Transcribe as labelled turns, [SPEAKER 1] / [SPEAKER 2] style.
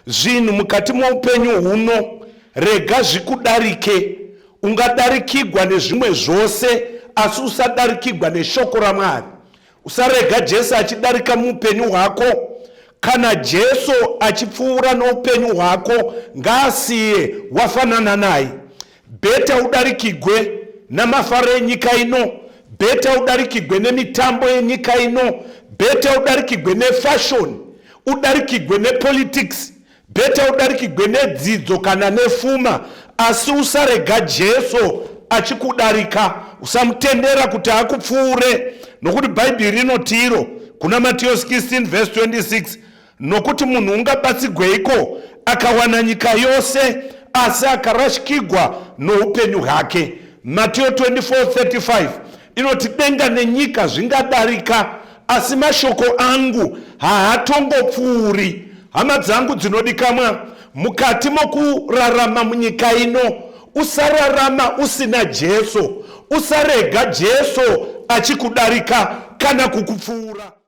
[SPEAKER 1] Zvinhu mukati moupenyu huno rega zvikudarike. Ungadarikigwa nezvimwe zvose asi usadarikigwa neshoko raMwari. Usarega Jesu achidarika muupenyu hwako. Kana Jesu achipfuura noupenyu hwako ngaasiye wafanana naye. Beta udarikigwe namafaro enyika ino, beta udarikigwe nemitambo yenyika ino, beta udarikigwe nefashoni, udarikigwe nepolitics, beta udarikigwe nedzidzo kana nefuma, asi usarega Jesu achikudarika. Usamutendera kuti akupfuure, nokuti Bhaibheri rinoti iro kuna Mateo 16 verse 26 Nokuti munhu ungabatsigweiko akawana nyika yose asi akarashikigwa noupenyu hwake? Mateo 24:35 inoti denga nenyika zvingadarika asi mashoko angu haatongopfuuri. Hama dzangu dzinodikamwa, mukati mokurarama munyika ino, usararama usina Jesu. Usarega Jesu achikudarika kana kukupfuura.